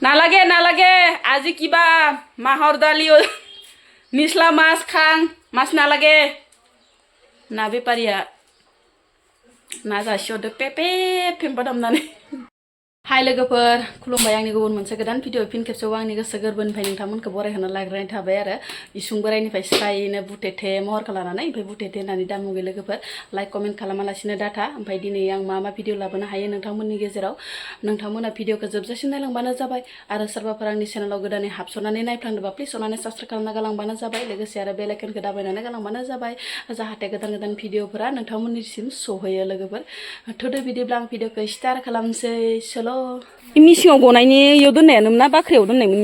Naলাগে, আজি কিবা মাহৰ দালি নিচলা মাছ খাং মাছ নালাগে না বেপাरिया ना जासिहरदो पेपे फेंबा दामनानै हाय लोगोफोर खुलुमबाय आंनि गुबुन मोनसे गोदान भिडिअ फिन खेबसेयाव आंनि गोसो गोरबोनिफ्राय नोंथांमोनखौ बरायहोनो लाग्रोनाय थाबाय आरो इसुं बोराइनिफ्राय स्रायनो बुथेथे महरखौ लानानै ओमफ्राय बुथेथे होननानै दामुगे लोगोफोर लाइक कमेन्ट खालामालासिनो डाटा ओमफ्राय दिनै आं मा भिडिअ लाबोनो हायो नोंथांमोननि गेजेराव नोंथांमोना भिडिअखौ जोबजासिम नायलांबानो जाबाय आरो सोरबाफोर आंनि चेनेलाव गोदानै हाबसननानै नायफ्लांदोंबा प्लिज अननानै साबस्क्राइब खालामना गालांबानो जाबाय लोगोसे आरो बेल आइकनखौ दाबायनानै गालांबानो जाबाय जाहाथे गोदान भिडिअफोरा नोंथांमोननिसिम सहैयो लोगोफोर थोदो बिदिब्ला आं भिडिअखौ स्टार्ट खालामसै सोलो मिसिङाव गनायनि इयाव दोननायानोमोन ना बाख्रियाव दोननायमोन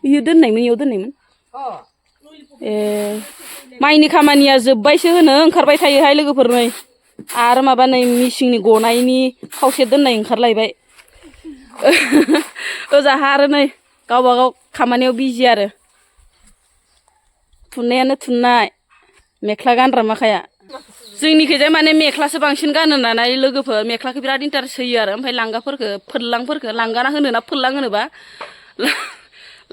इयो दोननायमोन ए माइनि खामानिया जोब्बायसो होनो ओंखारबाय थायोहाय लोगोफोर नै आरो माबा नै मिसिंनि गनायनि खावसे दोननाय ओंखारलायबाय ओजाहा आरो नै गावबा गाव खामानियाव बिजि आरो थुननायानो थुननाय मेख्ला गानग्रा माखाया जोंनिखैजाय माने मेख्लासो बांसिन गानो नालाय लोगोफोर मेख्लाखौ बिराद इन्टारेस्ट होयो आरो ओमफ्राय लांगाफोरखौ फोरलांफोरखौ लांगाना होनोना फोरलां होनोबा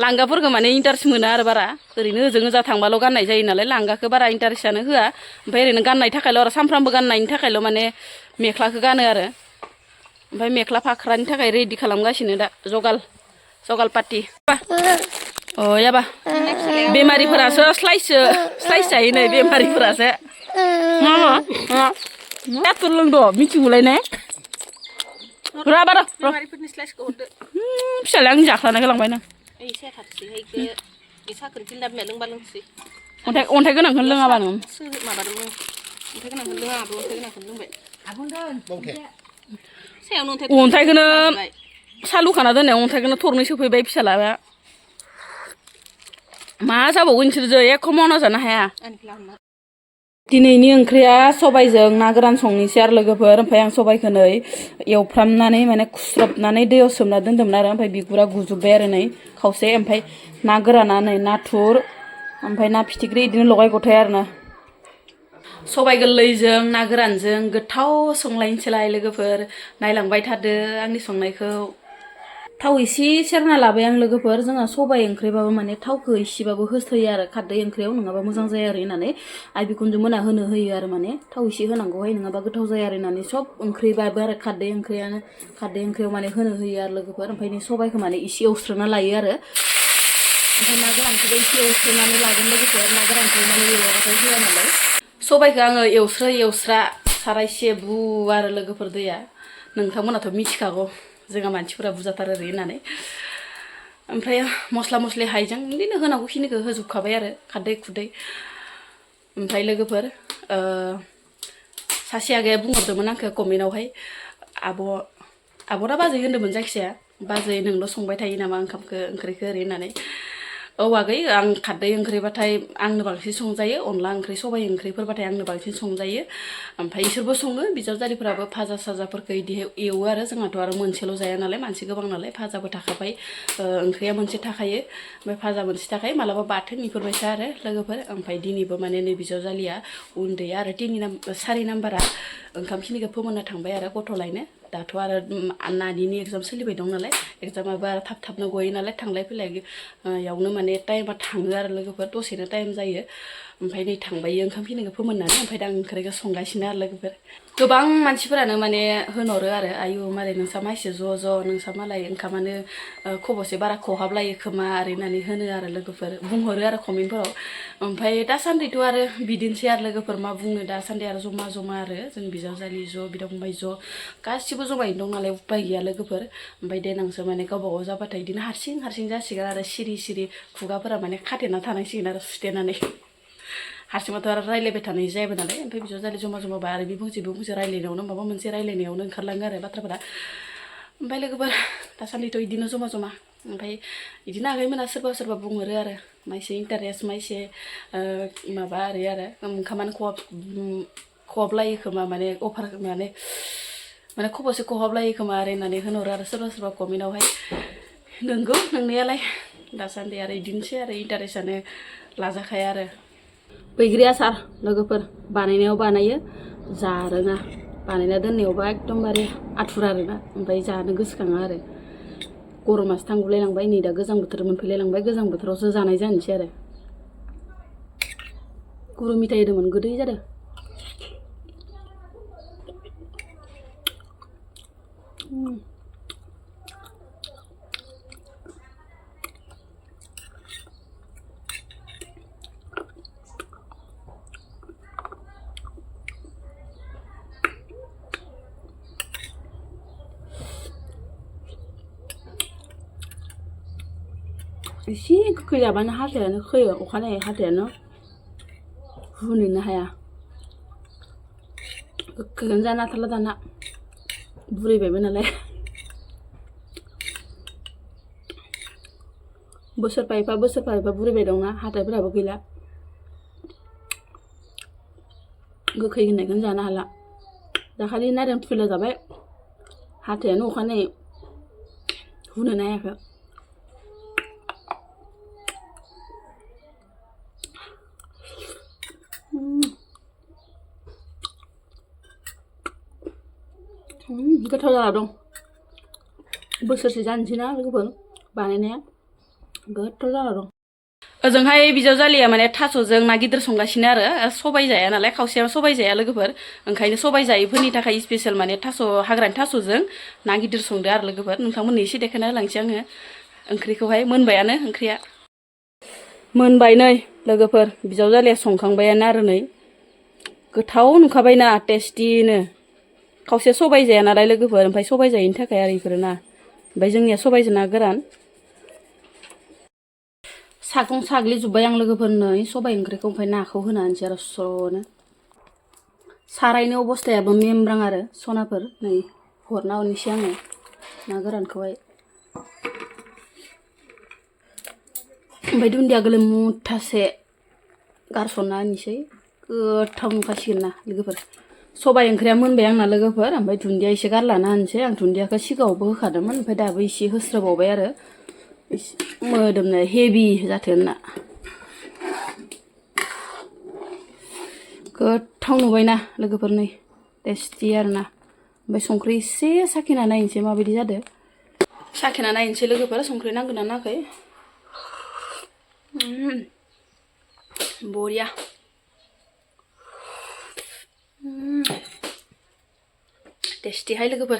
लांगाफोरखौ माने इन्टारेस्ट मोना आरो बारा ओरैनो ओजों ओजा थांबाल' गाननाय जायो नालाय लांगाखौ बारा इन्टारेस्टआनो होआ ओमफ्राय ओरैनो गाननाय थाखायल' आरो सानफ्रामबो गाननायनि थाखायल' माने मेख्लाखौ गानो आरो ओमफ्राय मेख्ला फाख्रानि थाखाय रेडि खालामगासिनो दा जगाल पार्टि अ याबा बेमारिफोरासो स्लाइस जायो नै बेमारिफोरासो दाथुर लोंद' मिथिगौलायनाय फिसालाया आंनि जाख्लाना गालांबाय ना अन्थाइ गोनांखौनो लोङाबा नों अन्थाइखौनो सालुखाना दोननाय अन्थाइखौनो थरनै सोफैबाय फिसालाया मा जाबावगोन नोंसोरजों एख' मावना जानो हाया दिनैनि ओंख्रिया सबायजों ना गोरान संनोसै आरो लोगोफोर ओमफ्राय आं सबायखौ नै एवफ्रामनानै माने खुस्रबनानै दैयाव सोमना दोन्दोंमोन आरो ओमफ्राय बिगुरा गुजोब्बाय आरो नै खावसे ओमफ्राय ना गोराना नै नाथुर ओमफ्राय ना फिथिख्रि बिदिनो लगाय गथाय आरोना सबाय गोरलैजों ना गोरानजों गोथाव संलायनोसैलाय लोगोफोर नायलांबाय थादो आंनि संनायखौ थाव एसे सेरना लाबाय आं लोगोफोर जोंहा सबाय ओंख्रिबाबो माने थावखौ एसेबाबो होथोयो आरो खारदै ओंख्रियाव नङाबा मोजां जाया आरो होननानै आइ बिखुनजो मोना होयो आरो माने थाव एसे होनांगौहाय नङाबा गोथाव जाया आरो होननानै सब ओंख्रिबाबो आरो खारदै ओंख्रियाव माने होयो आरो लोगोफोर ओमफ्राय नै सबायखौ माने एसे एवस्रोना लायो आरो ओमफ्राय ना गोरानखौबो एसे एवस्रोनानै लागोन लोगोफोर ना गोरानखौ माने एवाबाथाय होआ नालाय सबायखौ आङो एवस्रा सारायसे बुवा आरो लोगोफोर दैया नोंथांमोनाथ' मिथिखागौ जोंहा मानसिफोरा बुरजाथार ओरै होननानै ओमफ्राय मस्ला मस्लि हाइजें बिदिनो होनांगौखिनिखौ होजोबखाबाय आरो खारदै खुदै ओमफ्राय लोगोफोर सासे आगैया बुंहरदोंमोन आंखौ कमेन्टआवहाय आब'ना बाजै होन्दोंमोन जायखिजाया बाजै नोंल' संबाय थायो नामा ओंख्रिखौ ओरै होननानै औ आगै आं खारदै ओंख्रिबाथाय आंनो बांसिन संजायो अनला ओंख्रि सबाय ओंख्रिफोरबाथाय आंनो बांसिन संजायो ओमफ्राय इसोरबो सङो बिजावजालिफोराबो भाजा साजाफोरखौ बिदि एवो आरो जोंहाथ' आरो मोनसेल' जाया नालाय मानसि गोबां नालाय भाजाबो थाखाबाय ओंख्रिया मोनसे थाखायो ओमफ्राय भाजा मोनसे थाखायो मालाबा बाथोन इफोरबायसा आरो लोगोफोर ओमफ्राय दिनैबो माने नै बिजावजालिया उन्दैया आरो 4 नाम्बारा ओंखामखिनिखौ फोमोनना थांबाय आरो गथ' लायनो दाथ' आरो नानिनि एग्जाम सोलिबाय दं नालाय एग्जामाबो आरो थाबनो गयो नालाय थांलाय फैलाय यावनो माने टाइमा थाङो आरो लोगोफोर दसेनो टाइम जायो ओमफ्राय नै थांबाय ओंखामखिनिखौ फोमोननानै ओमफ्राय दा आं ओंख्रिखौ संगासिनो आरो लोगोफोर गोबां मानसिफोरानो माने होनहरो आरो आयु मालाय नोंसा माइसो ज' नोंसा मालाय ओंखामानो खबसे बारा खहाबलायो खोमा ओरै होननानै होनो आरो लोगोफोर बुंहरो आरो कमेन्टफोराव ओमफ्राय दासान्दिथ' आरो बिदिनोसै आरो लोगोफोर मा बुंनो दासान्दि आरो जमा आरो जों बिजावजालि ज' बिदा फंबाय ज' गासिबो जमायैनो दं नालाय उपाय गैया लोगोफोर ओमफ्राय देनांसो माने गावबा गाव जाबाथाय बिदिनो हारसिं जासिगोन आरो सिरि खुगाफोरा माने खाथेना थानांसिगोन आरो सुथेनानै हारसिंबाथ' आरो रायलायबाय थानाय जायाबो नालाय ओमफ्राय बिजावजालि जमा आरो बे बुंसे रायलायनायावनो माबा मोनसे रायलायनायावनो ओंखारलाङो आरो बाथ्राफोरा ओमफ्राय लोगोफोर दासान्दिथ' बिदिनो जमा ओमफ्राय बिदिनो आगैमोना सोरबा बुंहरो आरो माइसे इन्टारेस्ट माइसे माबा ओरै आरो ओंखामानो खहाबलायो खोमा माने अफार माने खबसे खहाबलायो खोमा ओरै होननानै होनहरो आरो सोरबा कमेन्टआवहाय नंगौ नोंनायालाय दासान्दि आरो बिदिनोसै आरो इन्टारेस्टआनो लाजाखाया आरो बैग्रि आसार लोगोफोर बानायनायाव बानायो जारोङा बानायना दोननायावबा एकदमबारे आथुर आरोना ओमफ्राय जानो गोसोखाङा आरो गरमासो थांगुलायलांबाय नै दा गोजां बोथोर मोनफैलायलांबाय गोजां बोथोरावसो जानाय जानोसै आरो गुरु मिथाइ होदोंमोन गोदै जादों एसे गोखै जाबानो हाथायानो खोयो अखानायै हाथायानो हुनोनो हाया गोखैखौनो जानो हाथारला दाना बुरैबायबो नालाय बोसोरफा एफा बुरैबाय दंना हाथायफोराबो गैला गोखै होननायखौनो जानो हाला दाखालि नारें थुला जाबाय हाथायानो अखानायै हुनोनो हायाखै गोथाव जाना दं बोसोरसे जानोसैना लोगोफोर बानायनाया गोथाव जाना दं ओजोंहाय बिजावजालिया माने थास'जों ना गिदिर संगासिनो आरो सबाय जाया नालाय खावसेयाव सबाय जाया लोगोफोर ओंखायनो सबाय जायैफोरनि थाखाय स्पेशल माने थास' हाग्रानि थास'जों ना गिदिर संदो आरो लोगोफोर नोंथांमोननो एसे देखायना होलांसै आङो ओंख्रिखौहाय मोनबायानो ओंख्रिया मोनबाय नै लोगोफोर बिजावजालिया संखांबायानो आरो नै गोथाव नुखाबायना टेस्टिनो खावसे सबाय जाया नालाय लोगोफोर ओमफ्राय सबाय जायैनि थाखाय आरो इफोरो ना ओमफ्राय जोंनिया सबायजों ना गोरान सागं साग्लिजोब्बाय आं लोगोफोरनो सबाय ओंख्रिखौ ओमफ्राय नाखौ होना होनोसै आरो स्र'नो सारायनि अबस्थायाबो मेमब्रां आरो सनाफोर नै हरना हरनोसै आङो ना गोरानखौहाय ओमफ्राय दुन्दिया गोरलै मुथासे गारसनना होनोसै गोथाव नुखासिगोन ना लोगोफोर सबाय ओंख्रिया मोनबाय आंना लोगोफोर ओमफ्राय दुन्दिया एसे गारलाना होनोसै आं दुन्दियाखौ सिगाङावबो होखादोंमोन ओमफ्राय दाबो एसे होस्रोबावबाय आरो मोदोमनो हेभि जाथो होनना गोथाव नुबायना लोगोफोर नै टेस्टि आरोना ओमफ्राय संख्रि एसे साखिना नायनोसै माबायदि जादों साखिना नायनोसै लोगोफोर संख्रि नांगोन ना नाङाखै बरिया टेस्टिहाय लोगोफोर